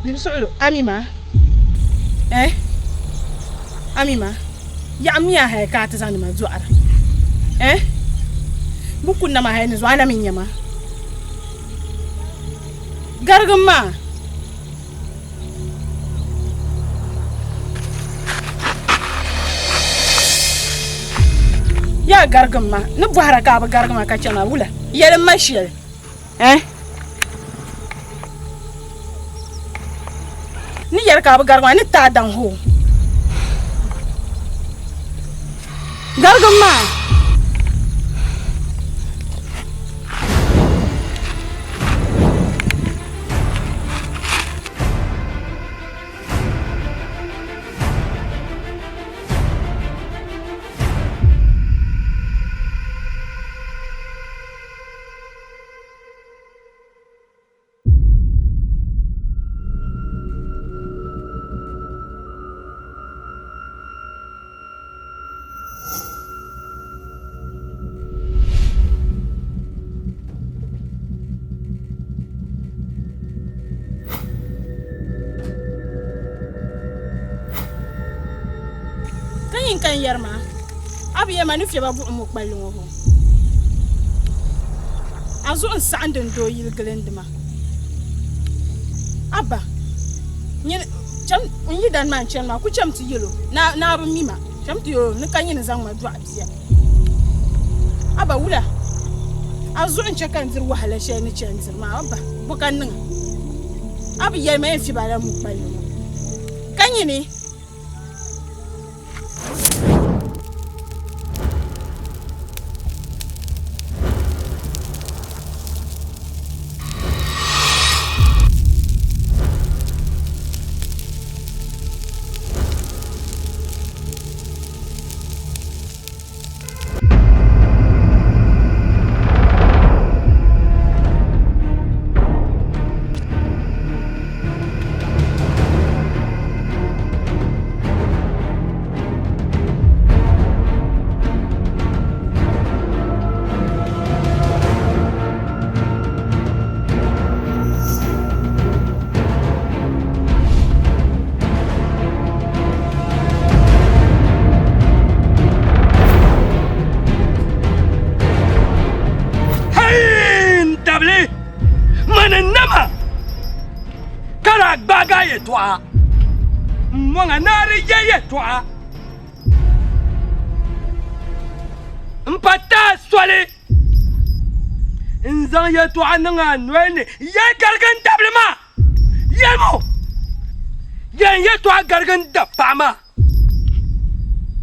Nimsuɣilo, a mi ma? Eh? A mi ma? Yaɣa mi a hali ka a ti zaŋdi ma dɔɣira. Eh? Bɛ ku nama hali ni zuɣu a na mi nya ma? Garigim maa. Yaa garigim ma, ni bɔhira ka a bi garigi ma ka chɛ ma wula? Yɛlim ma shɛli. Eh? Ni yɛli ka a bi garigi ma, ni ti a daŋ hoo. Garigim maa. Ka nyin ka n yɛri maa, a bi yɛli ma ni fiɛba buɣim o kpalli ŋɔ hoo? A zuɣu n-saɣindi n doo yili gilindi ma. Abba, nyini cham n yidana maa n-chani maa, ku cham ti yɛl o ni a bi mi ma. Cham ti yɛl o ni ka nyini zaŋ ma dɔɣi bia. Abba, wula? A zuɣu n-chɛ ka n diri wahala shɛli ni chɛ n-diri maa. Abba, bɔ ka n niŋ a? A bi yɛli ma yɛn fiɛb a la mukpalli ŋɔ. Ka nyini? Tabili mani nama ka daa gbaagi a yɛtɔɣa m mɔŋa ni a di yɛ yɛtɔɣa m pa ti a soli n zaŋ yɛtɔɣa niŋ a noli ni yɛli garigi n tabili maa yɛlimi o yɛn yɛtɔɣa garigi n dab paɣa maa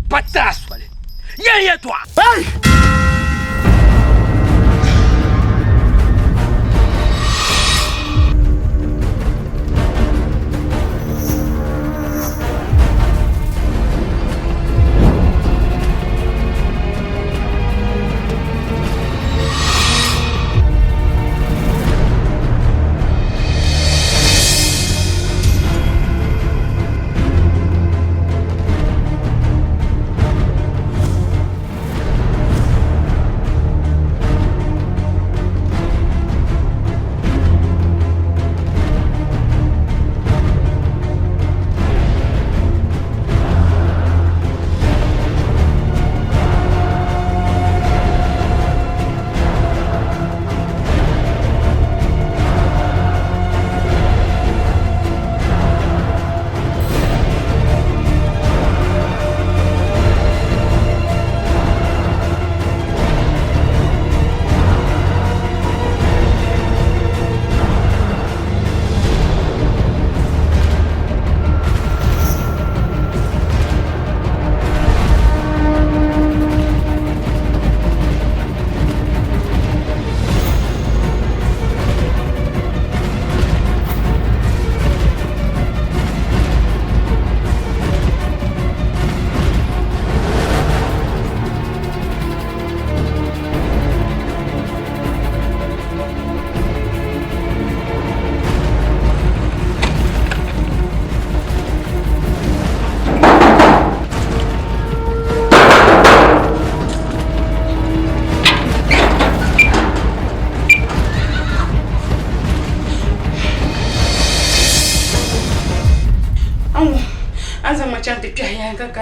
pa ti a soli yɛn yɛtɔɣa. Hey!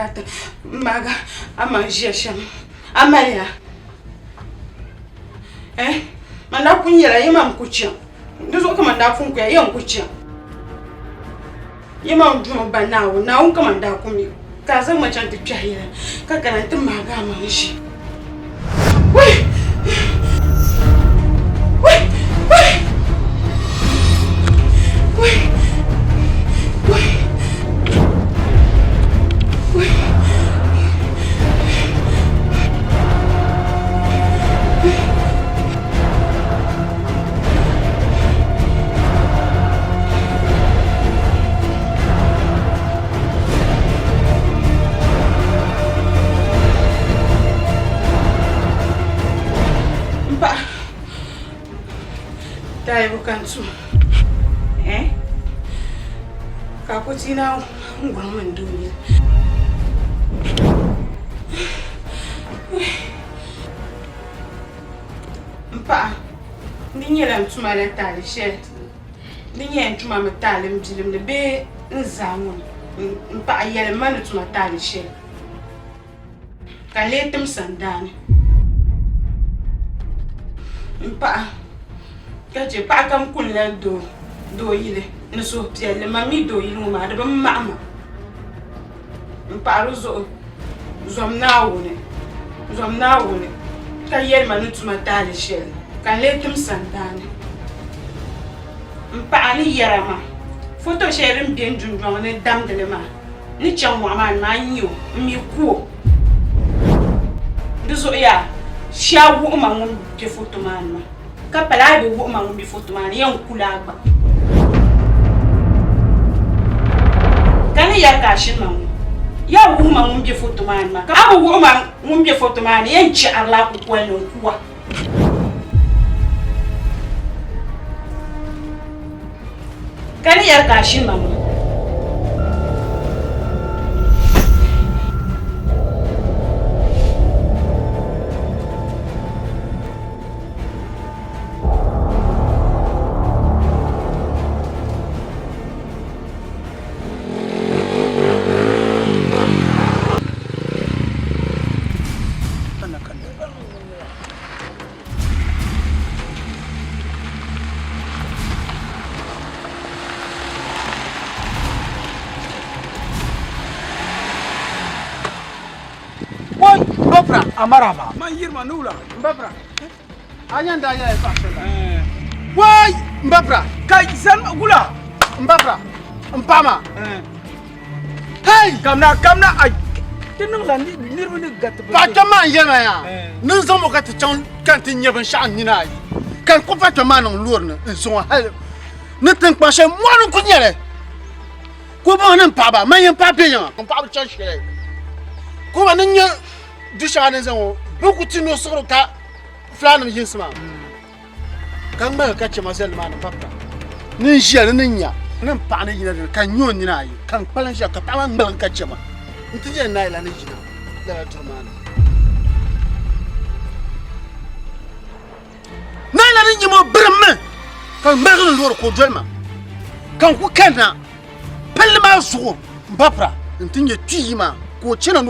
daa ti maagi a maŋ ʒiya shɛm a maliya eh man daa pun yɛla yi ma n ku chaŋ di zuɣu ka man daa pun kuya yɛn ku chaŋ yi ma n duuma ba Naawuni Naawuni ka man daa ku mi ka a zaŋ ma chaŋ ti kpɛhi yɛla ka kana n ti maagi a maŋ ʒi wai wai wai wai wai wai M paɣa tayibu ka n tum eh ka a ku ti na n-gɔŋ mi n doo yili. M paɣa di nyɛla n tuma la taali shɛli di nyɛla n tuma mi taali m bilim ni bee n zaa ŋɔ ni m paɣa yɛli ma ni tuma taali shɛli ka n lee tim sandaani m paɣa ka chɛ paɣa kam kunila doo yili ni suhupiɛlli man mi doo yili ŋɔ maa di bi maɣi ma. M paɣa di zuɣu zom Naawuni, zom Naawuni ka yɛli ma ni tuma taali shɛli ka n lee tim sandaani. M paɣa ni yɛra maa, foto shɛli din be n dundɔŋ ni damdi li maa ni chaŋ mɔɣu maa ni maa n-nyɛ o, m mi ku o. Di zuɣu yaa, shia wuhi ma ŋun be foto maa ni maa, ka pala a yi bi wuhi ma ŋun be foto maa ni, yɛn ku la a gba. Ka ni yɛri ka a shini ma ŋɔ, yaa wuhi ma ŋun be foto maa ni maa, ka a bi wuhi ma ŋun be foto maa ni, yɛn chɛhirila a kukoli ni n-ku a. Ka ni yɛri ka a shini ma ŋɔ. Wai, Mbapra, amaraba. Man yirma nula, Mbapra. A nya daa yɛla paɣa shɛli la. Wai, Mbapra. Kai zan gula. Mbapra, n paɣa maa. Hey! Kamna kamna a ti niŋla niriba ni gati Paɣa kpɛm maa n yɛli ma yaa ni n zaŋ o ka ti chaŋ ka n ti nya binshɛɣu n nina ayi ka n kpuɣi paɣa kpɛm maa niŋ loori ni n zaŋ o hali ni tiŋkpaŋ shɛli mɔɣuni n ku nyɛli ka o baŋ ni n paɣaba man yɛn paɣa bɛ yiŋa n paɣaba chaŋ shɛli ka o ba ni nya du shɛŋa ni zaŋ o bɛ ku ti ni o siɣiri ka fulaanim yinsi maa ka ŋmaligi ka chɛ ma zali nimaani pabita ni n ʒiya ni ni n nya ni n paɣa ni yina dini ka n nya o nina ayi ka n kpalim ʒiya ka paɣa maa ŋmaligi ka chɛ ma n ti yɛn naai la ni yina lala duri maa ni naai la ni nyɛ mo birimmi ka n ŋmaligi ni loori ka o doli ma ka n ku kanna palli maa zuɣu n ba pira n ti nyɛ kpii maa ka o chɛna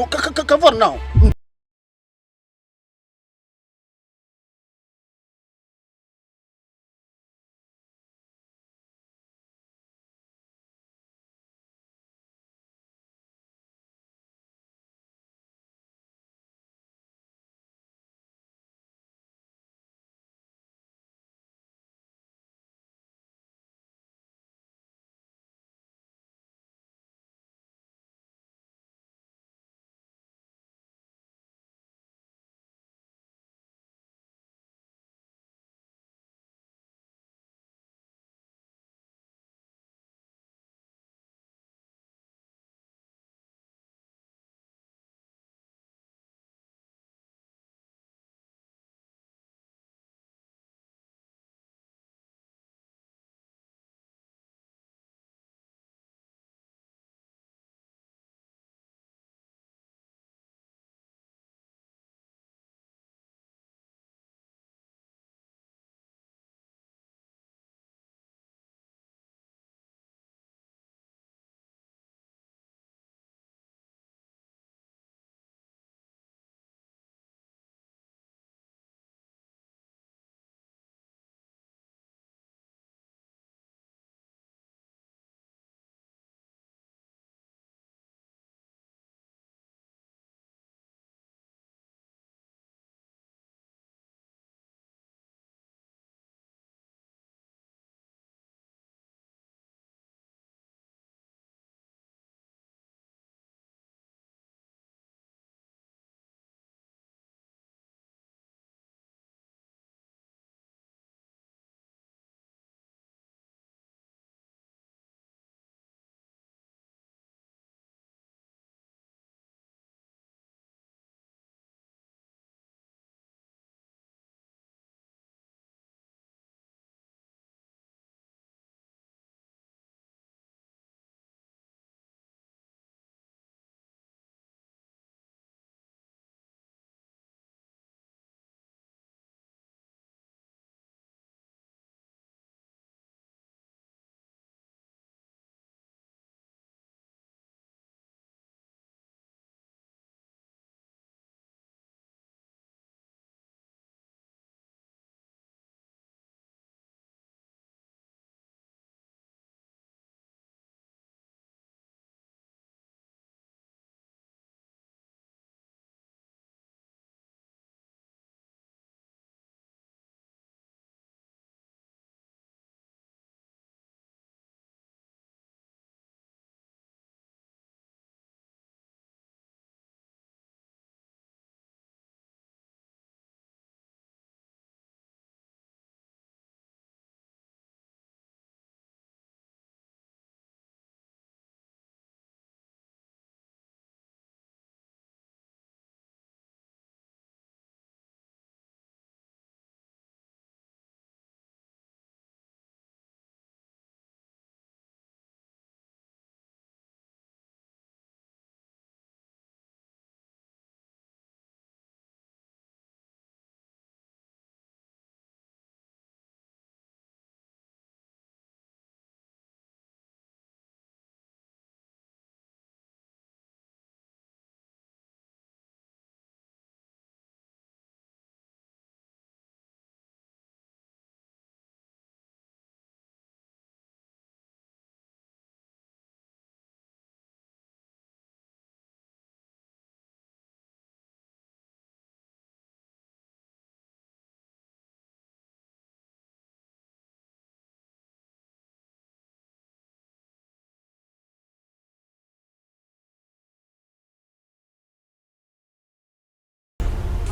ka vɔri nahu.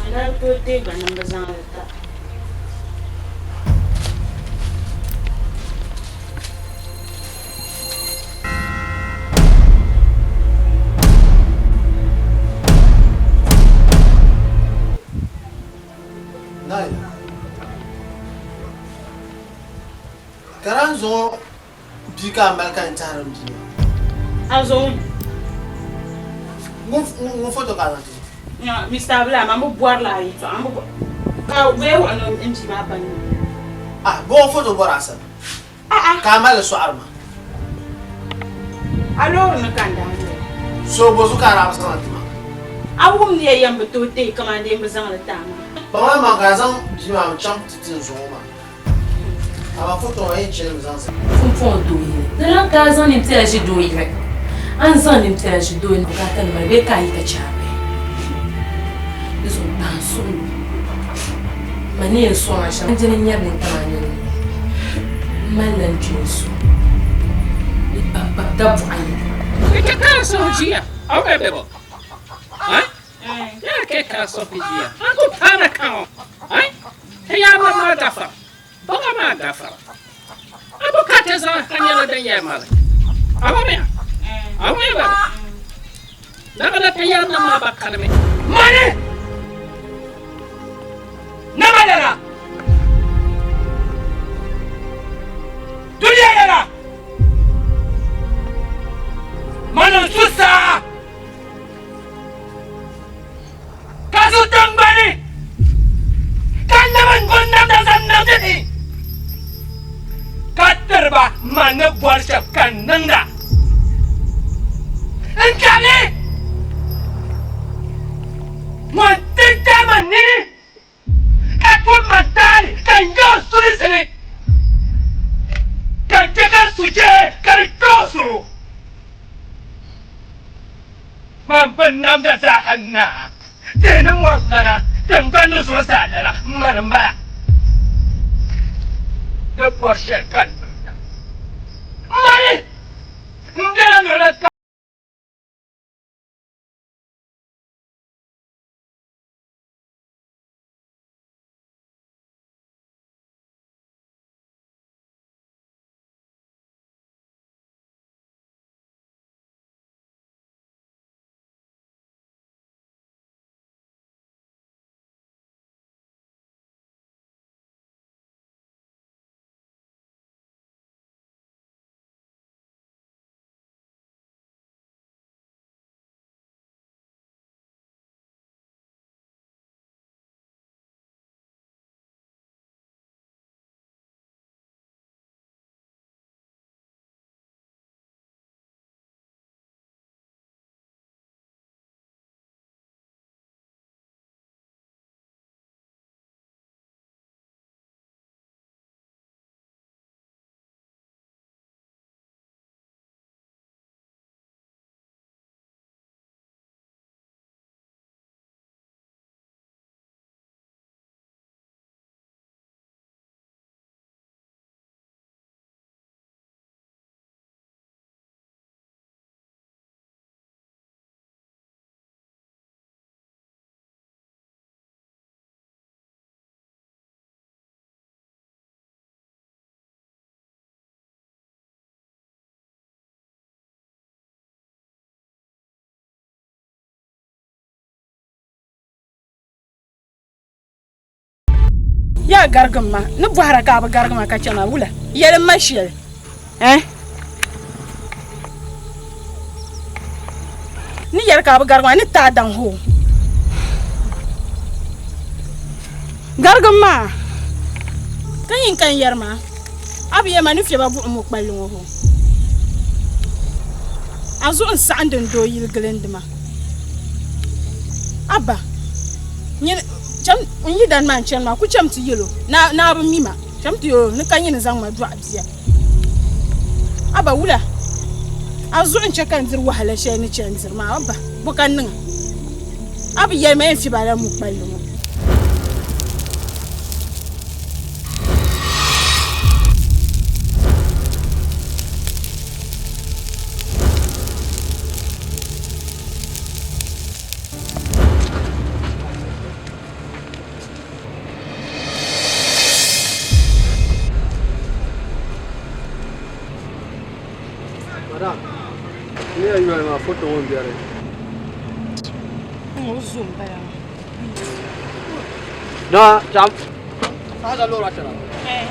N daa bi tooi teei gba ni m bi zaŋ li ta. Naayila, ka daa zaŋ o bia ka a mali ka n tɛhiri m bia maa. A zaŋ o mi? Ŋun foto ka a zaŋ ti ma? Nya, Mister Abula, man bi bɔri la a yɛtɔɣa, m bi bɔri ka bɛ wuhi ni m bia maa pa nyɛ o. Ah, bɔ o foto bɔri a sani? Ka a mali sɔɣiri ma. A loori ni ka n daa nyɛ li. So bɔ zuɣu ka a daa bi zaŋ li ti ma? A wum ni ya yɛn bi tooi teei kaman di yɛn bi zaŋ li ti a maa. Kpaŋ a maŋ ka a zaŋ bia maa n-chaŋ ti ti n zuɣu maa. Amaa foto maa yɛn chɛli mi zaŋ zali. Pumpɔŋɔ doo yili. Di lan ka a zaŋ nimpiɛla ʒi doo yili. A ni zaŋ nimpiɛla ʒi doo yili bukaata nima ni bee ka a yi ka chɛ a bihi. Di zuɣu gbaai n suɣilo. Ma ni yɛn sɔŋ a shɛm. Dini n-nyɛri nintama a nini ni. M malila n kpee so. Ni kpamkpam dabuɣa yili. Ke ka a suhu ʒiya? A be bebo? Ha? Ya ke ka a suhu ʒiya? A ku paana kaŋɔ? Ha? Ti yaaba maa gafara, baɣa maa gafara. A bukaata zaa ha nyɛla din yɛn mali. A ba mi a? A ŋun ba mi? Naɣila ti yaannim maa ba kani mi. Mani! Nama lala! Dunia lala! Mani n-su saa! Ka su tiŋgbani, ka nabi n-guli namda zaŋ niŋdi ni, ka tiri ba man ni bɔri shɛm ka n niŋda. N chani ŋun ti chɛ ma nini, ka tum ma taali, ka n nya o sulinsi ni, ka chɛ ka sujee ka di kpe o zuɣu. Man binnamda zaa n-naa, tihi ni mɔri lana, tiŋgbani ni zuɣusaa lana, mani m-bala. Di bɔri shɛli ka n niŋda. Mani m-bela luɣili kam. Yaa garigim ma, ni bɔhira ka a bi garigi ma ka chɛ ma wula? Yɛlim ma shɛli. Eh? Ni yɛli ka a bi garigi ma, ni ti a daŋ hoo. Garigim maa, ka nyin ka n yɛri maa, a bi yɛli ma ni fiɛba buɣim o kpalli ŋɔ hoo. A zuɣu n-saɣindi n doo yili gilindi ma. Abba, nyini cham n yidana maa n-chani maa, ku cham ti yɛl o ni a bi mi ma. Cham ti yɛl o ni ka nyini zaŋ ma dɔɣi bia. Abba, wula? A zuɣu n-chɛ ka n diri wahala shɛli ni chɛ n diri maa. Abba, bɔ ka n niŋ a? A bi yɛli ma yɛn fiɛbi a la mukpalli ŋɔ. Foto ŋɔ n-be di. O zo m-bala maa. Na, cham. Saha lɔra chana. Eh.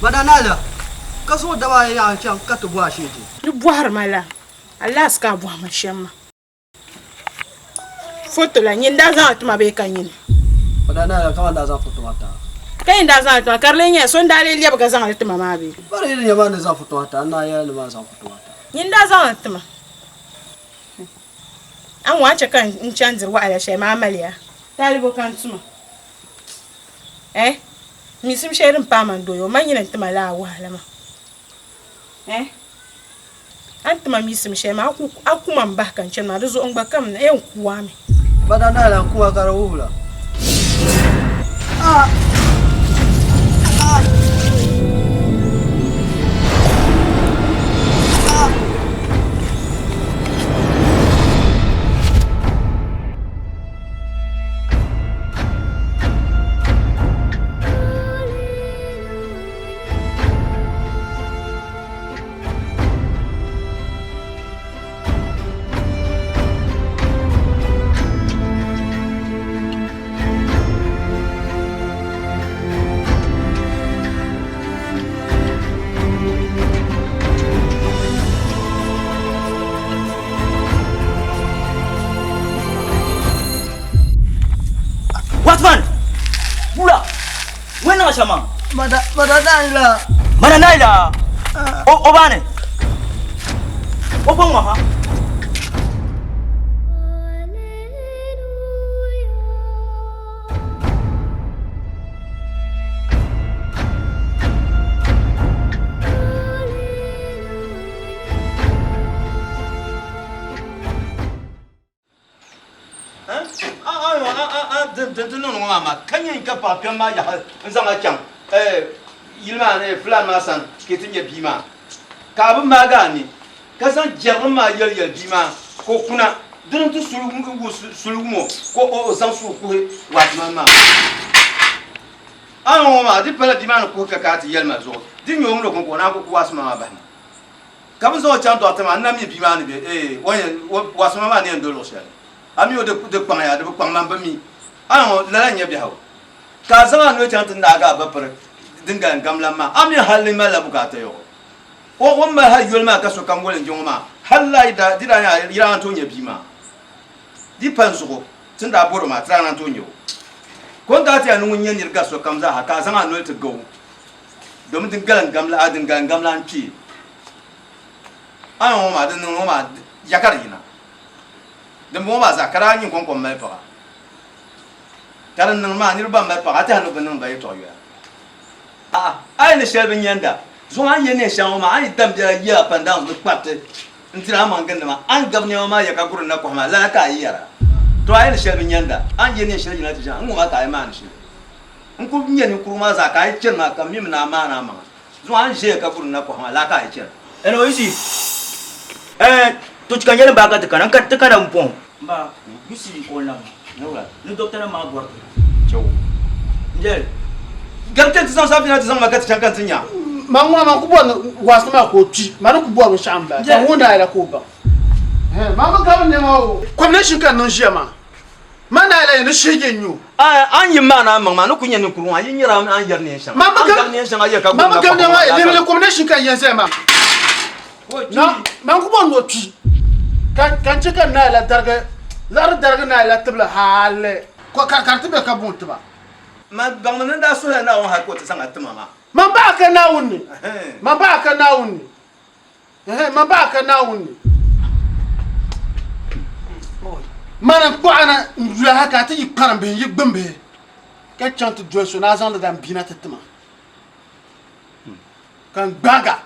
Madanaala, ka zuɣu daba ayi yaɣa n-chaŋ ka ti bɔhi asheeji. Di bɔhiri ma la, alaas ka a bɔhi ma shɛm maa. Foto la, nyini daa zaŋ li ti ma bee ka nyini? O daa naai la kaman daa zaŋ foto maa ti a. Ka nyini daa zaŋ li ti ma ka di lee nyɛla so n-daa lee lɛbi ka zaŋ li ti ma maa bee? Bari yi di nyɛ maa ni zaŋ foto maa ti a, n daa yɛli ni maa zaŋ foto maa ti a. Nyini daa zaŋ li ti ma. A ni ŋɔ a ni chɛ ka n chani diri wahala shɛli maa maliya. Taalibo ka n tuma. Eh? Miisim shɛli din paai ma n-doya o ma nyini n-ti ma lala wahala maa. Eh? A ni ti ma miisim shɛli maa, a ku ma m-bahi ka n chani maa, di zuɣu n gba kam na yɛn ku a mi. Ba daa naai lan ku a ka di wuhila. Ah! Ah! Ah! Watchman! Bula! Ŋun niŋ shɛm maa? Madanaila. Madanaila? O ba ni? O bɔŋ ŋɔ ha? Din ti niŋdi ŋɔ maa maa ka nyɛ ka paɣa kpɛm maa yaɣi n zaŋ a chaŋ yili maa ni filan maa sani ka ti nyɛ bia maa ka a bi maagi a ni ka zaŋ jɛrilim maa yɛli yɛli bia maa ka o kuna dini n ti suli wum o ka o zaŋ suhu kuhi waati maa a ni ŋɔ maa di pala bia maa ni kuhi ka ka a ti yɛli ma zuɣu di nyɛ o ŋun o kɔŋko o naan ku ku waasi maa bahi ma Ka bɛ zaŋ o chaŋ dɔɣite maa, n na mi bia maa ni be, ee, o yɛn, o wasima maa ni yɛn do luɣ shɛli. A mi o di, di kpaŋya, di bi kpaŋ man bi mi. A ni ŋɔ, lala n-nyɛ biɛhigu. Ka a zaŋ a noli chaŋ ti naagi a ba piri din galim gamlam maa, a mi hal ni malila bukaata yɔɣɔ. O, o ni mali hal yoli maa ka sokam woli n-je ŋɔ maa, hal la yi daa, di daa nyɛla yi daa naan tooi nya bia maa. Di pa n zuɣu, ti ni daa bɔr o maa, ti daa naan tooi nya o. Ka o ni daa ti ya ni ŋun nyɛ nir gari sokam zaa ha, ka a zaŋ a noli ti ga o. Domin din galim gam la, a din galim gam la n-kpi. A ni ŋɔ maa, din niŋ ŋɔ maa, ya ka di yina. Dimbɔŋɔ maa zaa, ka daa nyin kɔŋko m-mali paɣa. Ka din niŋ maa, niriba ban mali paɣa, a tɛha ni bɛ niŋdi ba yɛtɔɣ yoya? A'a, a yi ni shɛli bi nyɛnda, zuŋɔ a ni ye neen shɛŋa ŋɔ maa, a ni dam biɛla yi up and down ni kpariti n-tiri amaŋ gindi maa, a ni gabi nɛma maa ya ka guri nakɔhi maa, lala ka a yi yɛra. Tɔ a yi ni shɛli bi nyɛnda, a ni ye neen shɛli yina ti ʒiɛm, n-ŋɔ maa ka a yi maani shili. N ku nya ninkurigu maa zaa ka a yi chani maa ka m mi mi ni a maani a maŋa. Zuŋɔ a ni ʒiɛya ka guri nakɔha maa, laa ka a yi chana. Ɛnɔ Yusi, Ɛɛn, to chika nyɛli m-baai ka ti kana, n ka ti kana m-pɔŋ. M ba, Yusi ka o lahi ŋɔ, ni dɔkta maa bɔri ti. Chɛw. N-jɛli. Gari ti zaŋ saafina ti zaŋ ma ka ti chaŋ ka n ti nya. Man ŋɔ man ku bɔri ni waasi maa ka o kpi, man ni ku bɔri binshɛɣu m-bala, ka ŋun daa yɛla ka o baŋ. Man bi gabi nɛma o. Combination ka n niŋ ʒiya maa. Ma naa la ni shihige n-nyu. A ni yi maani a maŋ maa ni ku nya ninkurigu maa, yi nyara a ni yɛri neen shɛŋa. A ni gabi neen shɛŋa yɛ ka Ma mi gabi neen maa, lebili combination ka n yɛn zaya maa. Na, man ku bɔri ni o kpi, ka n chɛ ka naa la darigi, liɣiri darigi naa la tibili hali ka ka di ti be ka buŋ tiba. Man baŋmi ni n daa suhila Naawuni hali ka o ti zaŋ a ti ma maa. Man baɣa ka Naawuni ni, man baɣa ka Naawuni ni. Ɛhɛn, man baɣa ka Naawuni ni. Mani n-kpuɣi a na n-yuli a hal ka a ti yi kparim bihi n-yi gbum bihi, ka chaŋ ti doli so ni a zaŋ di dan bia na ti ti ma. Ka n gbaag a,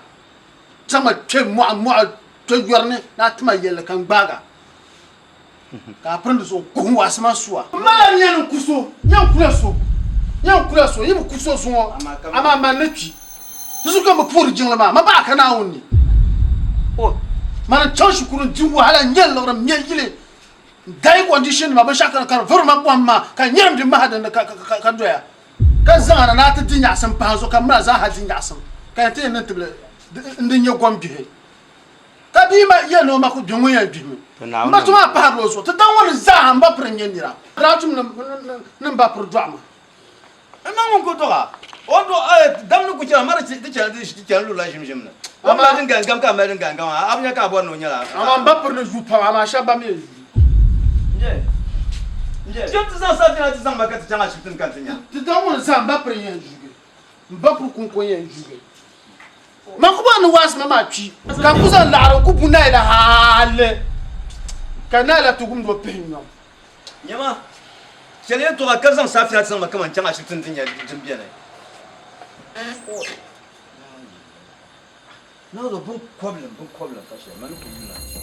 zaŋ ma kpe mɔɣu mɔɣu kpe yɔri ni ni a ti ma yɛlli ka n gbaag a, ka a pirindi zuɣu kuhi n-waɣisi ma su a. M mali a nia ni n ku so, nya n kula so, nya n kula so, yi bi ku so zuŋɔ, amaa man ni kpi. Di zuɣu ka m bi puhiri jiŋli maa, ma baɣa ka Naawuni ni. Mani n chaŋ shikuru n-di wahala n-nya liɣiri m-me yili n-daai condition nima binshɛɣu kam ka di vuri ma pɔhim maa ka n nyari m bi maha dinni ka doya. Ka zaŋ a na ni a ti di nyaɣisim pahi zuɣu ka m mi a zaa ha di nyaɣisim ka yɛn ti yɛn niŋ tibili n-di nyɛ gom gbihi. Ka bia maa yɛli ni o ma ku gbi ŋun yɛn gbihimi. M ba tuma a pahirila o zuɣu. Ti daŋ ŋɔ ni zaa ha m ba piri n-nyɛ nira. Daa tum ni m ba piri dɔɣi ma. M ma ŋun ku dɔɣ a, o ni dɔɣ a, dam ni ku chana, mari ti chana ti chana lurila ʒimʒim ni. O ni mali din gaŋ gam ka a mali din gaŋ gam, a bi nya ka a bɔri ni o nyɛla a. Amaa m ba piri ni yuui pam, amaa shɛba ba mi n yuui. Nje, cham ti zaŋ safina ti zaŋ ma ka ti chaŋ ashibiti ni ka n ti nya. Ti daŋ ŋɔ ni zaa m ba piri n-yɛn yuugi. M ba piri kuŋko n-yɛn yuugi. Man ku bɔri ni waasima maa kpi, ka n ku zaŋ laɣiri n-ku bu Naila hali ka Naila ti wumdi o pihi nyom. Nyama, chɛli yɛtɔɣa ka zaŋ safina ti zaŋ ma kaman chaŋ ashibiti ni ti nya din beni. Naawuni biŋkɔbilim, biŋkɔbilim ka shɛli, mani ku yulina n-chaŋ.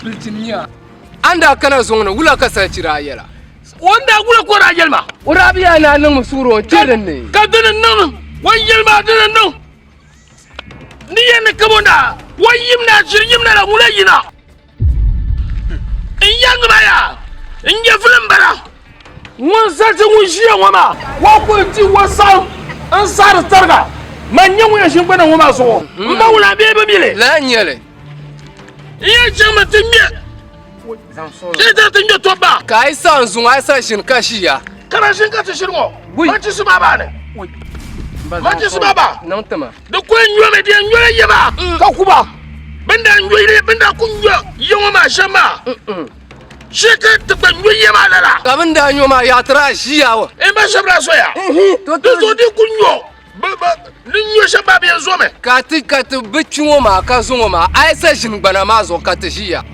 Bilichini nya. A ni daa kana zuŋ ni wula ka salichi daa yɛla? O ni daa wula ka o daa yɛli ma? O daa bi yaa ni a niŋmi suɣuri o ni chɛ din ni. Ka di ni niŋ o yɛli maa di ni niŋ ni yɛn ni kabo naa o yim na ʒiri yim na la wula yina n yɛŋ ba yaa n nyɛ vuli n bala ŋun zalisi ŋun ʒiya ŋɔ maa o kuli di o saɣim n saɣiri tariga man nyɛ ŋun yɛn ʒini gbana ŋɔ maa zuɣu n ba wula bee bi mi li lala n nyɛli n yɛn chaŋmi ti ŋmɛ ti ti ŋmɛ tɔbba ka a yi saɣim zuŋɔ a yi sa ʒini ka ʒiya ka na ʒini ka ti ʒini ŋɔ manchisi maa baa ni manchisi maa baa niŋ tima di kuli nyomi di yɛn nyola ya maa ka kuba bin daa nyo yili bin daa ku nyo ya ŋɔ maa shɛm maa shee ka ti gba nyo ya maa lala ka bin daa nyo maa yaa tira ʒiya wa n ba shɛba daa soya di zuɣu di ku nyo ni nyo shɛm maa bi yɛn zomi ka ti ka ti bi kpi ŋɔ maa ka zo ŋɔ maa a yi sa ʒini gbana maa zuɣu ka ti ʒiya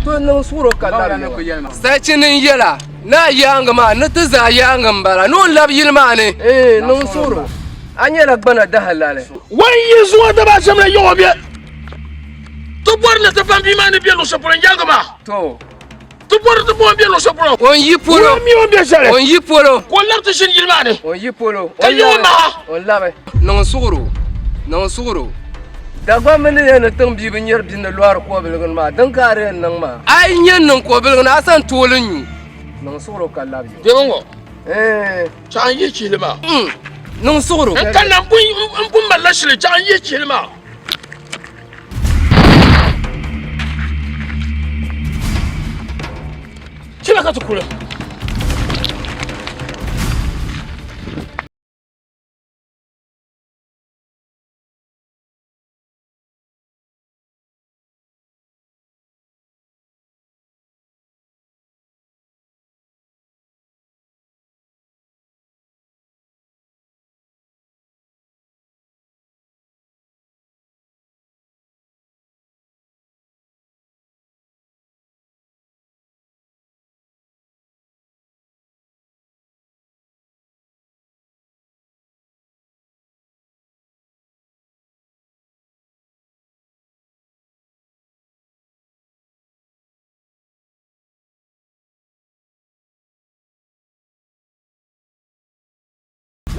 to niŋ suɣuro ka labi sachi ni n yɛla ni a yaangi maa ni ti zaa yaangi n bala ni o labi yili maa ni niŋ suɣuro A nyɛla gbana dahalali. Wan yi zuŋɔ daba ashɛm la yiɣi o bɛ. Ti bɔri ni ti baŋ bia maa ni be luɣ shɛli polo n-yɛligi maa. To. Ti bɔri ti baŋ o ni be luɣ shɛli polo. O ni yi polo. O mi o ni be shɛli. O ni yi polo. Ka o labi ti ʒini yili maa ni. O yi polo. Ka yi o maha. O labi. Niŋ suɣuro. Niŋ suɣuro. Dagbamb ni yɛn ni tiŋ bia bi nyari bia ni lɔri kɔbiligi ni maa, din ka a di yɛn niŋ maa? A yi nya niŋ kɔbiligi ni, a san tooi li nyu. Niŋ suɣuro ka labi yo. Bɛ ŋɔ. Chaɣ n yihi chihili maa. Niŋ suɣuro. N kanna n pun malila shili chaɣ n yihi chihili maa. Chila ka ti kuli.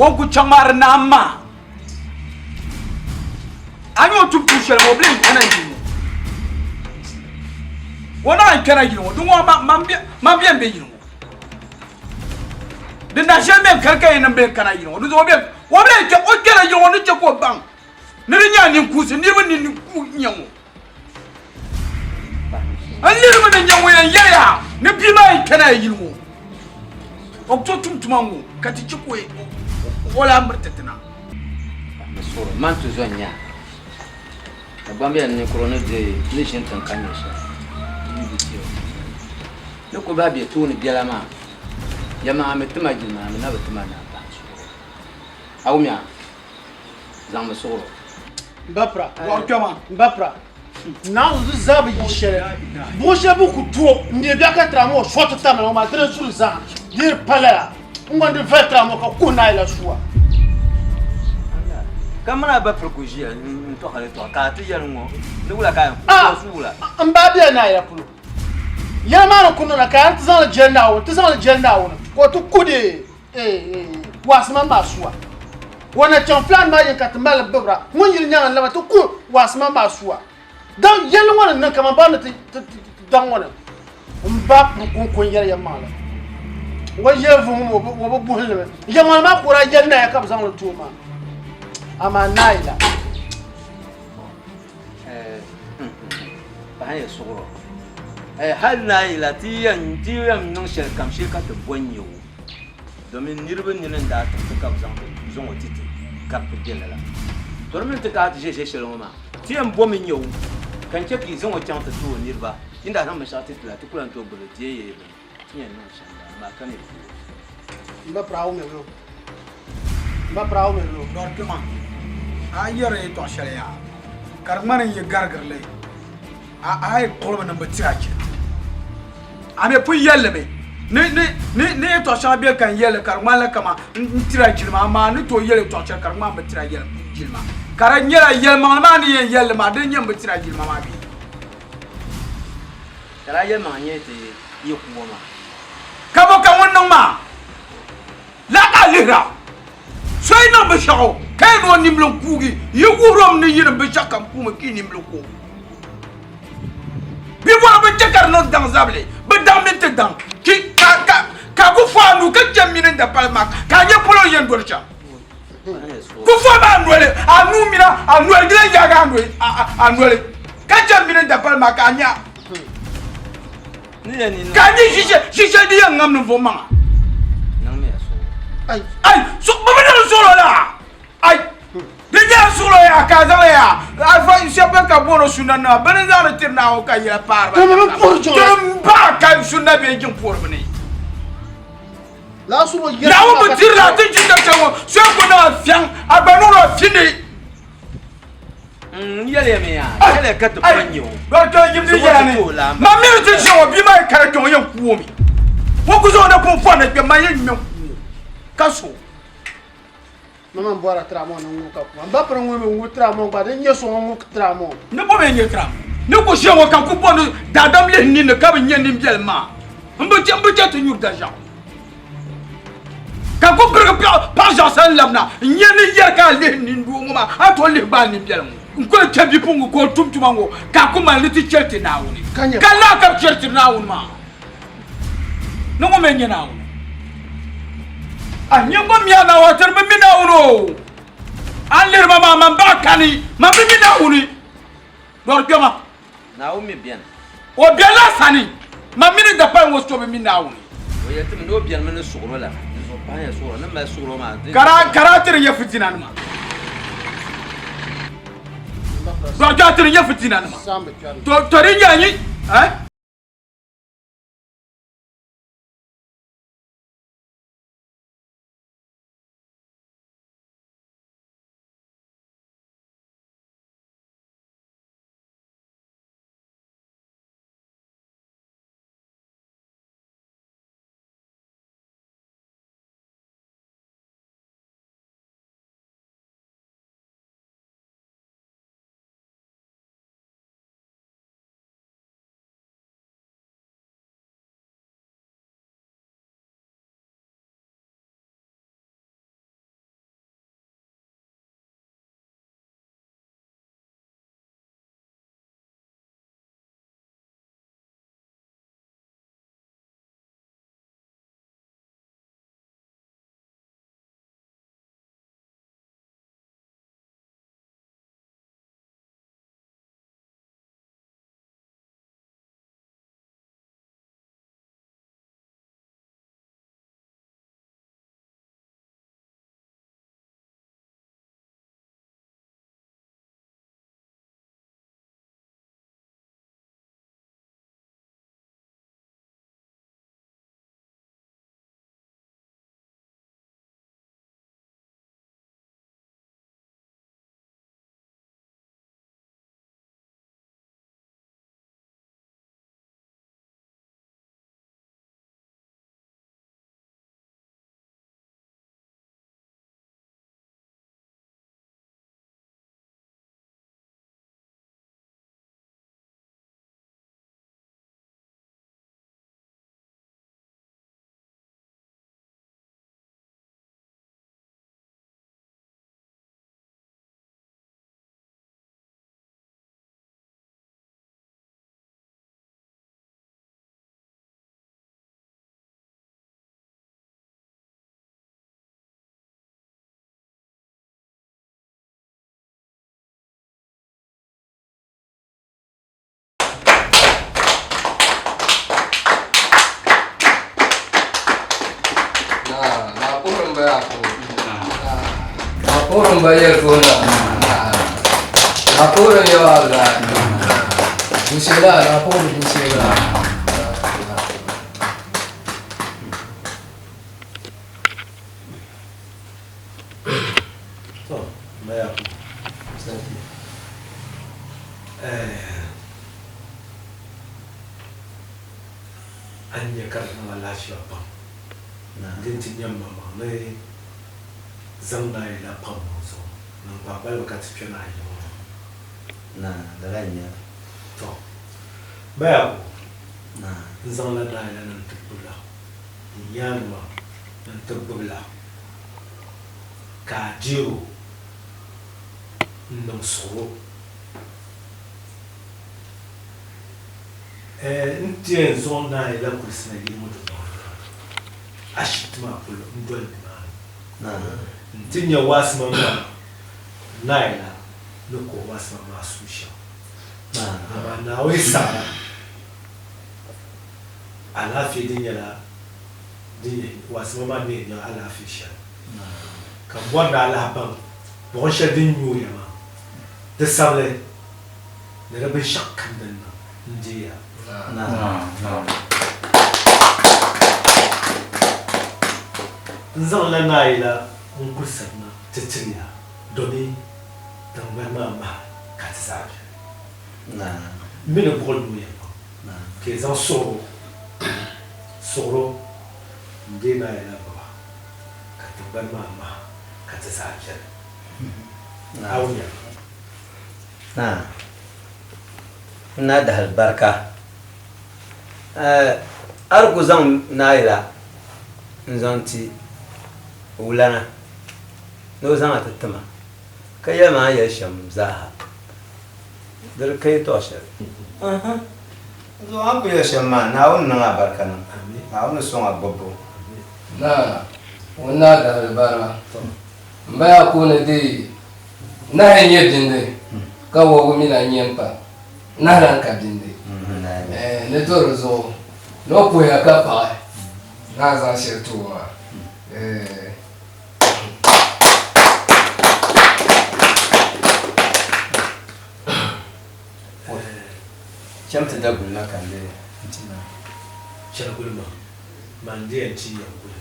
O ku chaŋ maa di naam maa a ni o tum tuun shɛli ŋɔ o bi lee kpɛna yili ŋɔ o naan kpɛna yili ŋɔ di ŋɔ man bɛn be yili ŋɔ di na shɛli bɛn kani ka yɛn niŋ bɛn kana yili ŋɔ di zuɣu o bi lee kpɛ o kpɛna yili ŋɔ ni chɛ ka o baŋ ni di nyɛ a ninkuusi niriba ni ku nyɛ ŋɔ N niriba ni nyɛ ŋun yɛn yɛli ya ni bia maa yi kpɛna ya yili ŋɔ o ku tooi tum tuma ŋɔ ka ti chɛ ka o lahi miri ti ti na. Man ti zo n-nya Dagbamb yɛn ninkuro ni deei ni ʒini tiŋ ka nyɛ shɛli di yi bi chɛ o. Ni ku bahi bɛ tooni biɛla maa, yɛlimaŋa mi ti ma jilima a mi na bi ti ma ni a pahi n suɣuro. A wumya? Zaŋmi suɣuro. M ba pira, Dɔɣiri kpɛma, m ba pira, Naawuni di zaa bi yi shɛli, buɣ shɛli bi ku to n-neei biɛɣu ka tira ŋɔ shɔti tamla ŋɔ maa dina zuri zaa di yi pa lala n-gba di vali tira ŋɔ ka kuhi naai la sua. Ka mini a ba piri ku ʒiya n-tɔhiri yɛtɔɣa ka a ti yɛli ŋ-ŋɔ ni wula ka a yɛn ku su wula? M ba bela naai la polo. Yɛli maa ni ku niŋda ka a ti zaŋ li jɛli Naawuni, ti zaŋ li jɛli Naawuni ka o ti ku di waasima maa suwa. O na chaŋ filaani maa yɛn ka ti mali bibira ŋun yili nyaŋa n-laba ti ku waasima maa suwa. Daŋ yɛlli ŋɔ ni niŋ kaman ba ni ti daŋ ŋɔ ni m ba piri kɔŋko n-yɛri yɛlimaŋli. O yɛli vuhim o bi buhi li mi. Yɛlimaŋli maa ka o daa yɛli naaya ka bɛ zaŋ li ti o maa. Amaa naai la. Paɣa yɛ suɣuro hali naai la ti yɛn niŋ shɛli kam shee ka ti bo n-nyɛ o. Domin niriba nini n-daa tiɣi ti ka bɛ zaŋ ti zaŋ o ti ti ka ti be lala. To di mini ti ka ti ʒe ʒe shɛli ŋɔ maa, ti yɛn bomi nya o, ka n chɛ ka yi zaŋ o chaŋ ti ti o niriba. Yi ni daa zaŋ binshɛɣu ti ti la, ti ku lan tooi gbibi li, ti yɛn yeei bini. Ti yɛn niŋ shɛm m-bala, amaa ka ni di tooi. M ba pirawu mi lo. M ba pirawu mi lo. Dɔr kpɛma, a yi yɛri yɛtɔɣ shɛli yaa, ka di ŋmani n yi garigiri li, a yi kpuɣili mi ni m bi tiri a chɛ. A mi pun yɛli li mi ni ni ni ni yɛtɔɣ shɛŋa beni ka n yɛli li ka di ŋmanila kaman n tiri a jilima, amaa n ni tooi yɛli yɛtɔɣ shɛli ka di ŋmani m bi tiri a jilima, ka di nyɛla yɛlimaŋli maa ni yɛn yɛli li maa dini n-nyɛ m bi tiri a jilima maa bee? Ka daa yɛlimaŋli nyɛ ti yi ku o maa. Ka bɔ ka ŋun niŋ maa? Lala ka a lihira, so yi niŋ binshɛɣu ka yɛn ni o nimbili n-kuugi, yi wuhir o mi ni yi niŋ binshɛɣukam kuumi ka yi nimbili ku o. Bɛ bɔri bɛ chɛ ka di niŋ daŋ zabili, bɛ daŋ mini ti daŋ, ka, ka, ka a ku fo a nuu ka chɛ m mini n dapali maa ka a nya polo ni yɛn doli shɛm. Ku fo maa noli, a nuu mini a noli di lan yaagi a noli, ka chɛ m mini n dapali maa ka a nya ka a nya ʒi shɛli din yɛn ŋam ninvuɣ maŋa. Ai, bɛ bi niŋ suɣilo la? Ai, di nyɛla suɣilo yaa ka a zaŋ li yaa afa shɛba bɛn ka booni sunanima bɛ ni zaŋdi tiri Naawuni ka yɛla paari ba tiri m-paai ka sunna bee jiŋ puhiribu ni. Naawuni bi diri la ti ʒi tɛbisa ŋɔ so ku niŋ a fiɛŋ a gba niŋ o findi. N yɛliya mi yaa, yɛliya ka ti pa nyɛ o. Dɔkta yim di yɛla ni ma miri ti ʒi ŋɔ bia maa yi kara kpɛ ŋɔ yɛn ku o mi. O ku zaŋ o na pun fɔri ni kpɛ ma yɛn ŋmɛ ku o ka so. Mama n bɔra tira ŋɔ ni ŋɔ ka kuma n ba piri ŋɔ mi ŋɔ tira ŋɔ gba din nyɛ so ŋɔ ŋɔ tira ŋɔ. Ni bɔ bɛ nyɛ tira ni ku ʒe ŋɔ ka ku bɔ ni daadam lihi ninni ka bi nyɛ nimbiɛlim maa n bi chɛ n bi chɛ ti nyuri daʒiɛɣu ka ku birigi paɣa ʒiɛɣu sani labina n nyɛ ni yɛri ka a lihi nindoo ŋɔ maa a tooi lihi gba a nimbiɛlim ŋɔ n ku chɛ bipuɣiŋga ka o tum tuma ŋɔ ka ku mali ni ti chɛri ti Naawuni ka laa ka bi chɛri ti Naawuni maa. Ni ŋun mi nyɛ Naawuni. A nyɛ gba mi a Naawuni, a tiri bi mi Naawuni o. A ni lihiri ma maa, man baɣa kani, man bi mi Naawuni. Dɔri kpɛma. Naawuni mi beni. O bela a sani. Man mini dapali ŋɔ so bi mi Naawuni. O yɛli ti mi ni o beni mi ni suɣiro la, di zuɣu pahiya suɣiro, ni mali suɣiro maa. Ka daa ti di nyɛ fitinanima. Dɔri kpɛma ti di nyɛ fitinanima. To di nyɛla nyi, eh? A ni nya ka di niŋ alahichiba pam din ti nyam ma maa ni zaŋ naai la pam ŋɔ zuɣu niŋ kpakpaliba ka ti kpe naai yiŋ ŋɔ. Na, lala n-nyɛ li. Tɔ! Bayabu, N zaŋla Naayila na nti gbibi la, n yaanima na nti gbibi la, ka a deer o n-niŋ suɣuro. Ɛɛ, n ti yɛn zaŋ Naayila kulisi na yili ŋɔ dunɔŋ ni maa, ashibiti maa polo n-doli nimaani nti nya waasima maa Naayila ni ka o waasima maa suui shɛm. Amaa Naawuni saɣira alaafee din nyɛla din nyɛ waasima maa ni yɛn nya alaafee shɛli, ka m bɔri ni a lahi baŋ buɣim shɛli din nyooya maa, di sabili ni di binshɛɣu kam din niŋ n-deei a. N zaŋla Naayila n-kuli sanna ti tiri ya, domi tiŋgbani maa maha ka ti zaa beni. M mi ni buɣili nyooya pam, ka yi zaŋ suɣiro suɣiro n-deei Naayila gbuba, ka tiŋgbani maa maha ka ti zaa beni. Naawuni yɛli ma. Naa, n naa dahali barika. A di ku zaŋ Naayila n-zaŋ ti wulana ni o zaŋ a ti ti ma, ka yɛli ma a ni yɛli shɛm zaaha, di di ka yɛtɔɣ shɛli. Zuɣu a ni ku yɛli shɛm maa, Naawuni niŋ a barika niŋ. Naawuni sɔŋ a gbibbu. Naa, ŋun naa dahali barika. M ba Yakubu ni deei Nahi n-nyɛ bindi, ka wɔbigu mi lan nyɛ m-pa. Nahi lan ka bindi. Ni to di zuɣu ni o puhiya ka paɣi ni a zaŋ shɛli ti o maa. Cham ti da guli na ka n di nti ma. Chɛli guli maa, man di yɛn ti ya guli.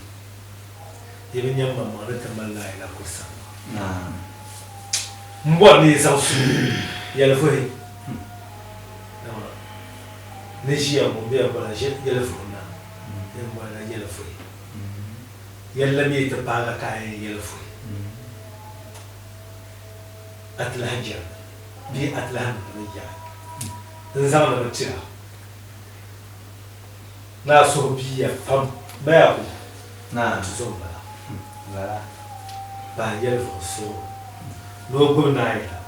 Yi bi nya maŋmaŋ ni ti mali laayila kuli sani maa. M bɔri ni yi zaŋ suhu yɛlivuhi dama ni ʒiya ŋɔ m be ya bɔla yɛlivuhi na, yɛn bɔrila yɛlivuhi. Yɛlli mi yi ti paagi ka a yɛn yɛli vuhi, a ti lahi jɛrimi bee a ti lahi niŋdimi yaɣi. N zaŋdimi tira ni a suhu biiya pam maya ku ti zo m-bala. Bahi yɛli vuhi suɣu ni o gbubi Naayila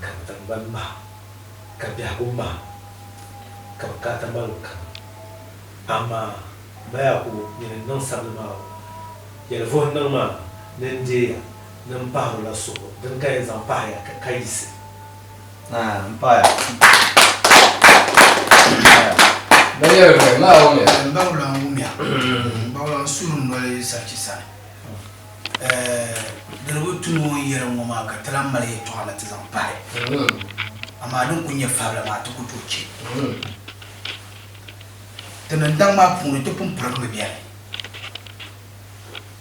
ka bɛ tiŋgbani maha, ka biɛhigu maha, ka bukaata malibu kani. Amaa maya ku nyini n-niŋ sabili maa o yɛli vuhi niŋ maa ni n deei ya ni m pahiri o la suɣu dini ka yɛn zaŋ pahi ya ka yiɣisi. M paɣiya. M baɣula n wumya. M baɣula n suhuri noli sarchi sani. Di di bi tu ni o ni yɛli ŋɔ maa ka ti lahi mali yɛltɔɣa ni ti zaŋ pahi. Amaa din kuli nyɛ fabila maa ti ku tooi chɛ. Ti nindaŋ maa puuni ti pun pirigimi beni.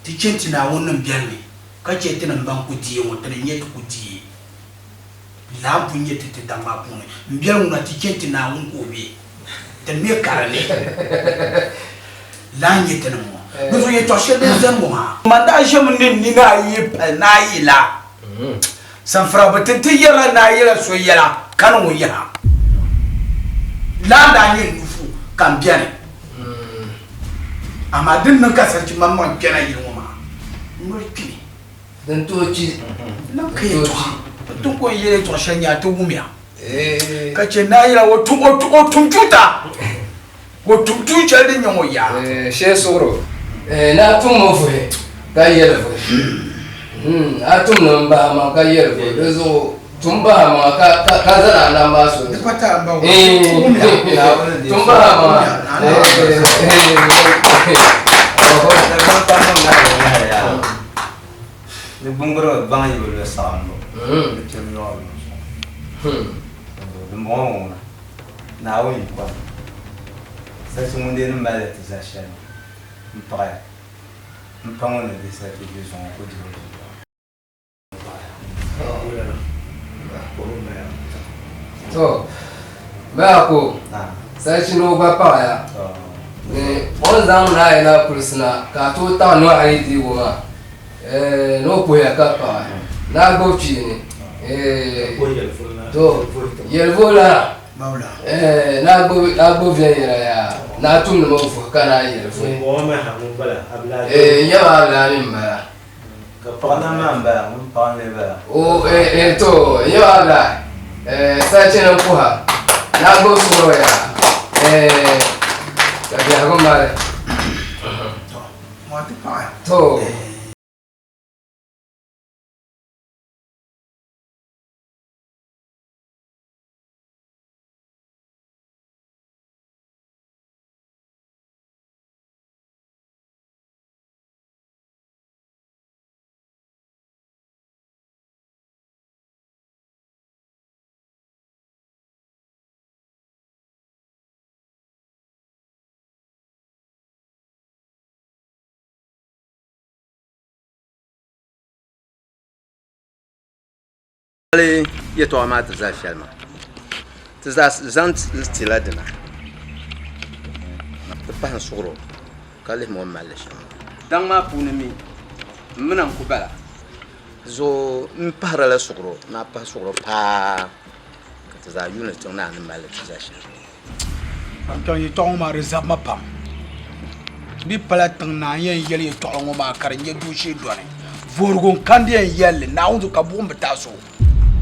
Ti chɛ nti Naawuni nim beni mi ka chɛ tinim ban ku deei ŋɔ, tini n-nyɛ ti ku deei. Laa m-pun nyɛ ti ti daŋ maa puuni. M biɛli ŋuna ti chɛ nti Naawuni ka o be. Ti mi ka di ni. Laa n-nyɛ tinim ŋɔ. Di zuɣu yɛtɔɣ shɛli din zani ŋɔ maa. Man daa ʒiɛmi ni n nina ayi pali Naayila. Sanfira bi ti nti yɛrila Naayila so yɛla ka ni ŋun yaha. Laa n-daa nyɛ n nufu ka m beni. Amaa din niŋ ka sarchi maŋmaŋ kpɛna yili ŋɔ maa, n noli kpimi. Din tooi chi. Niŋ ka yɛltɔɣa. Ti ko n yɛli yɛltɔɣa shɛli nyaa ti wumya ka chɛ Naayila o tum tuuta o tum tuun shɛli din nyɛ ŋɔ yaa. Shee suɣuro ni a tummi vuhi ka yɛli vuhi. A tum ni m bahi maŋ ka yɛli vuhi di zuɣu tum bahi maŋa ka zani a nam maa soli zuɣu. Tum bahi maŋa. Di gbuŋgburim baŋ yi bi lu saɣimbu, di piɛm yɔɣu lu zuɣu. Dimbɔŋɔ ŋuna, Naawuni yiko ni, sarchi ŋun dee ni mali li ti zali shɛli ŋɔ, m paɣiya, m pa ŋɔ ni di sarchi vi zuŋɔ ka o dih o zuɣu. To, Baako, sarchi ni o gba paɣiya ni o ni zaŋ Naayila kulisi na ka a tooi taɣi nɔhi ayi deegi o maa. Ni o puhiya ka paɣi ni a gbubi kpiini. To, yɛlivuhi lana. Eh, na gbubi na gbubi viɛnyɛla yaa na tumdi mi vuhi ka na yɛli vuhi. Ŋun bɔŋɔ mi ha ŋun bala Abdulai. Eh, n yaba Abdulai mi m-bala. Ka paɣa na maa m-bala ŋun paɣa n-lee bala. O eh eh to n yaba Abdulai eh sachi ni puha na gbubi suɣuro yaa eh ka biɛhigu mali. To. Hali yɛtɔɣa maa ti zali shɛli maa ti zaa zaŋ tila dina ti pahi n suɣuri o ka lihimi o ni mali li shɛm daŋ maa puuni mi m mina n ku bala zuɣu n pahirila suɣuro ni a pahi suɣuro paa ka ti zaa yuuni tiŋ ni a ni mali li ti zali shɛm. Kpɛŋ yɛtɔɣa ŋɔ maa di zabi ma pam. Di pala tiŋ naa n-yɛn yɛli yɛtɔɣili ŋɔ maa ka di nyɛ dooshee dɔni. Vuhirigu n-kandi yɛn yɛli li, Naawuni zuɣu ka buɣim bi taai so.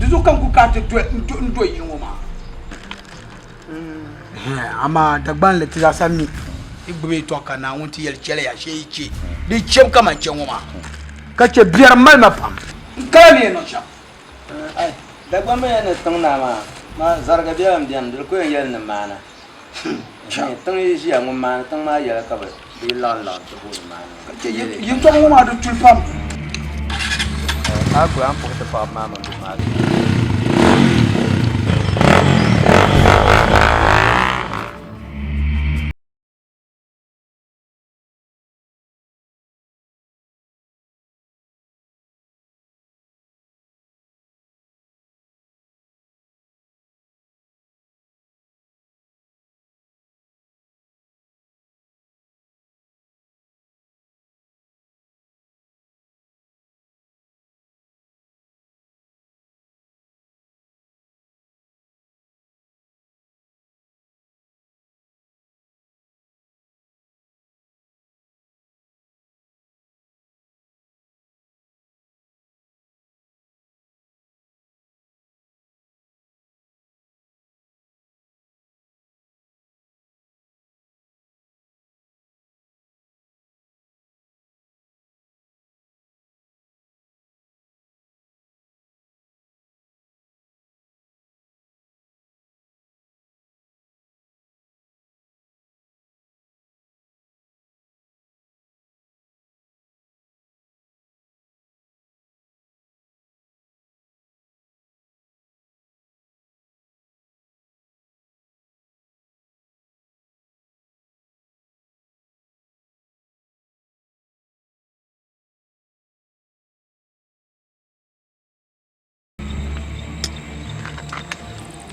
Di zuɣu ka n ku kana ti n-do yili ŋɔ maa. Amaa Dagbanli ti zaasa mi yi gbubi yɛtɔɣa ka Naawuni ti yɛli chɛliya shee yi chɛ di chɛbu kaman chɛ ŋɔ maa, ka chɛ biɛri mali ma pam. N kala ni yɛn niŋ shɛm. Dagbamba yɛli ni tiŋ naa maa, maa zariga bela m-beni, di ku yɛn yɛli ni maana. Tiŋ yi ʒiya, ŋun maani tiŋ maa yɛla ka bɛ yi laɣim laɣim ti booni maana. Yɛltɔɣa ŋɔ maa di tuli pam. A guli a ni puhi ti paɣaba maa mini bihi maa zuɣu.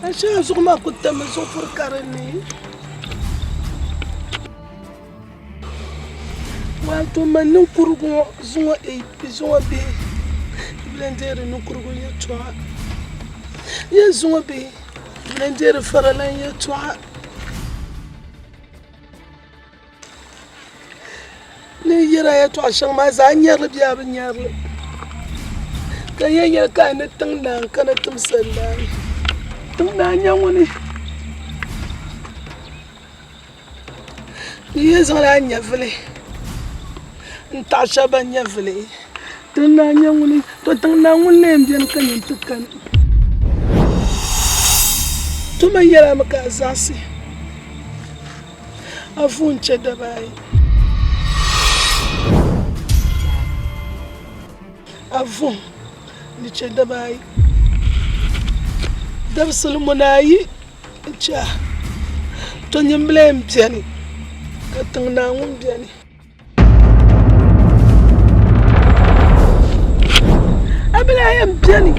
Ashe a zuɣu maa ku tammi zuɣu furi ka di ni. Wato man ninkurigu ŋɔ zuŋɔ zuŋɔ bihi di bi lan deeri ninkurigu yɛltɔɣa ya zuŋɔ bihi di bi lan deeri faralan yɛltɔɣa Ni yɛra yɛltɔɣa shɛŋa maa zaa a nyari li bee a bi nyari li ka n yɛn yɛli ka a ni tiŋ naa n-kana timsa naa tiŋ naa n-nyɛ ŋuni N yi zaŋla a nyɛvili n-taɣi shɛba ban nyɛvili. Tiŋ naa n-nyɛ ŋuni, to tiŋ naa ŋuni lee m-beni ka nyin ti kani. To man yɛl a mi ka a zaɣisi a vuhim chɛ daba ayi. A vuhim di chɛ daba ayi. Dabisili muna ayi. N-chɛ a, to nyimbila yɛn beni ka tiŋ naa ŋun beni. A bila yɛn beni.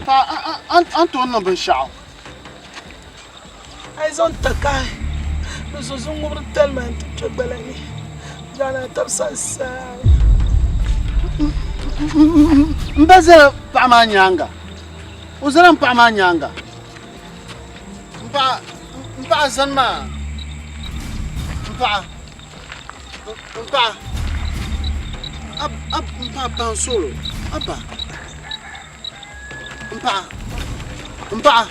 A ni tooi niŋ binshɛɣu. A yi zaŋ takahi ni zuzu ŋubiri talima nti kpe gbala ni, Ghana tabisa n-saai. M ba zala paɣa maa nyaaŋa. O zala m paɣa maa nyaaŋa. N paɣa, n paɣa zani maa. N paɣa, n paɣa. A, n paɣa baŋ suɣulo. Abba. N paɣa, n paɣa.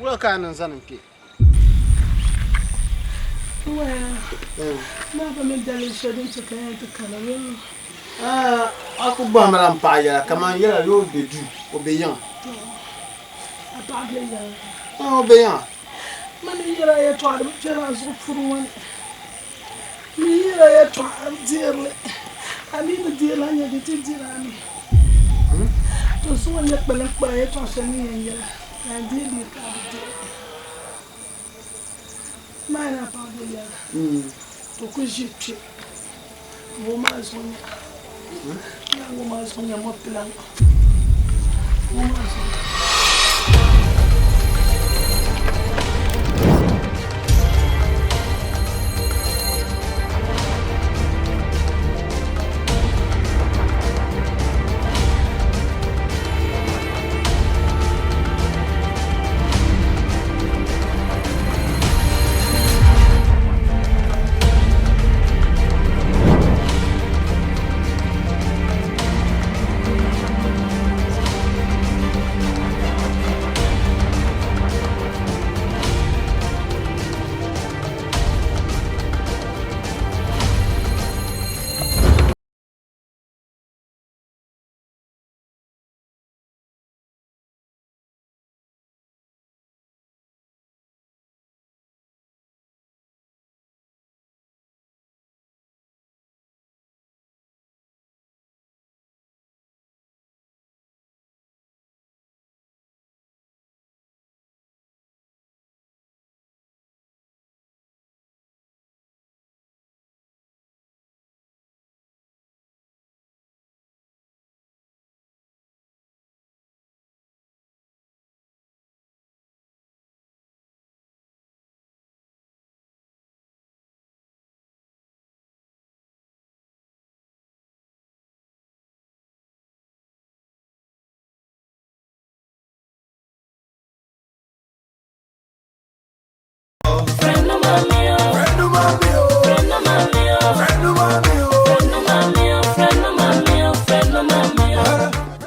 Wula ka a niŋ zani n-kpe? Waya, maa ba mi daliri shɛli din chɛ ka n yɛn ti kana bee? A ku bɔhimila m paɣa yɛla kaman yɛla ni o be duu, o be yiŋa. Tɔ, a paɣa be yiŋa? O be yiŋa. Mani n yɛl a yɛtɔɣa di bi kpɛri a zuɣu puri ŋɔ ni. N yi yɛl a yɛtɔɣa a bi deeri li, a mi bi deeri li a nya di ti diri a mi. To zuŋɔ n-nyɛ kpaliŋkpaa yɛtɔɣ shɛli ni yɛn yɛli ka a deei bee ka a bi deei. Maa ni a paɣa be yɛla, to ku ʒi kpe ŋɔ maa zuɣu nya, nya ŋɔ maa zuɣu nya mɔpila ŋɔ, ŋɔ maa zuɣu nya.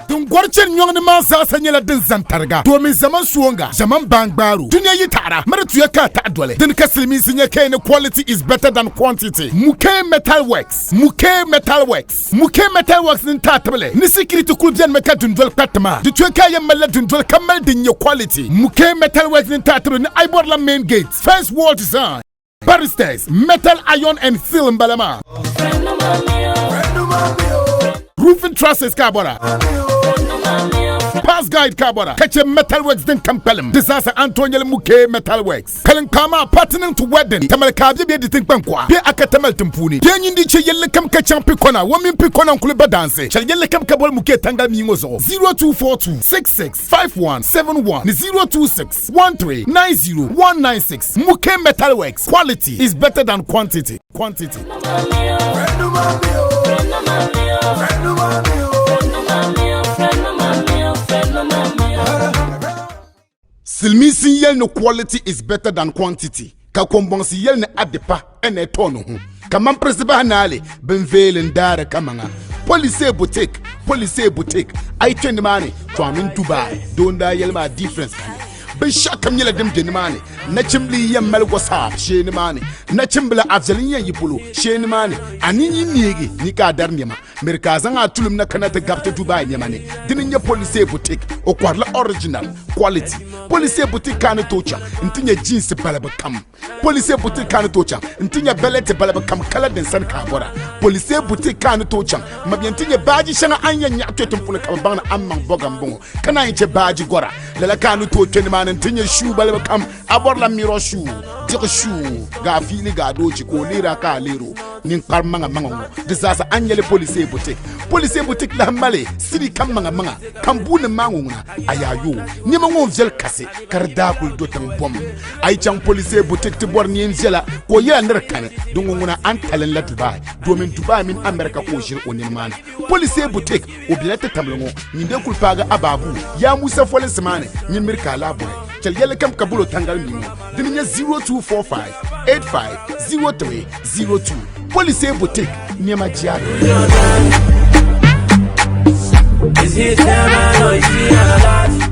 Din gɔri chani nyɔŋ ni maa zaasa nyɛla din zani tariga domin zaman suoŋga, zaman baangbaaro, dunia yi taɣira, miri tuya ka a taɣi doli. Dini ka silimiinsi nya ka ni quality is better than quantity. Mukay Metal Works, Mukay Metal Works. Mukay Metal Works ni n-taai tibili ni sikiriti kuli benimi ka dundoli kpariti maa. Di tuya ka a yɛn malila dundoli ka mali din nyɛ quality. Mukay Metal Works ni n-taai tibili ni a yi bɔrila main gate, fence wall design, barristers, metal, iron and steel m-bala maa. Roofing trusses ka a bɔra. Pass guide ka a bɔra ka chɛ Metal Works din kam kpalim. Di zaasa a ni tooi nyɛli Mukay Metal Works. Kaliŋkpaa maa partnering to wedding Tamale ka a be bee di tiŋkpaŋ kuɣa bee a ka Tamale tiŋ puuni. Bee nyin di chɛ yɛlli kam ka chaŋ Pikona, o mini Pikona n-kuli ba daansi. Chɛli yɛlli kam ka boli Mukee Tangali mia ŋɔ zuɣu 0242 66 5171 ni 026 13 90 196. Mukee Metalworks, quality is better than quantity. Quantity. Silimiinsi n-yɛli ni quality is better than quantity ka kɔmbɔŋsi yɛli ni a di pa ɛna ɛtɔ ni ho ka mampirisi bahi naali bin veeli n-daari kamaŋa Police Boutique Police Boutique a yi kpe nimaani to a mini Dubai doo n-daa yɛli maa difference kani binshɛɣu kam nyɛla din be nimaani Nachimbila yi yɛn mali WhatsApp shee nimaani nachimbila a viɛli n-yɛn yi polo shee nimaani a nini yi neegi ni ka a dari nɛma Miri ka a zaŋ a tulim na kana ti gabiti Dubai nɛma ni. Dini n-nyɛ Police Boutique. O kɔhirila original quality. Police Boutique ka a ni tooi chaŋ nti nya jeans balibu kam. Police Boutique ka a ni tooi chaŋ nti nya bɛlɛti balibu kam kala din sani ka a bɔra. Police Boutique ka a ni tooi chaŋ mabia nti nya baaji shɛŋa a ni yɛn nyaɣi kpe tiŋ puuni ka bɛ baŋ ni a ni maŋ bɔga m-bɔŋɔ ka naan yi chɛ baaji gɔra. Lala ka a ni tooi kpe nimaani nti nya shuu balibu kam. A bɔrila mirror shoe, diɣi shoe, gaafiili gaadoochi ka o leeri a ka a leeri o. Ninkpari maŋa maŋa ŋɔ di zaasa a ni nyɛli Police Boutique. Police Boutique lahi mali sirika maŋa maŋa kambuunim maa ŋɔ ŋuna a yaa yoo nɛma ŋɔ n-viɛli kasi ka di daa kuli do tiŋ bom. A yi chaŋ Police Boutique ti bɔri neen viɛla ka o yɛla ni di kani di ŋɔ ŋuna a ni talin la Dubai domin Dubai mini America ka o ʒiri o nini maa na. Police Boutique o bela ti tamli ŋɔ nyin dee kuli paagi a baabu yaa Musa folinsi maa ni nyin miri ka a lahi bɔhi chɛli yɛlli kam ka bolo tangali mii ŋɔ dini nyɛ 0245 85 03 02 Police Boutique nɛma jia. Is it time I know you see a lot?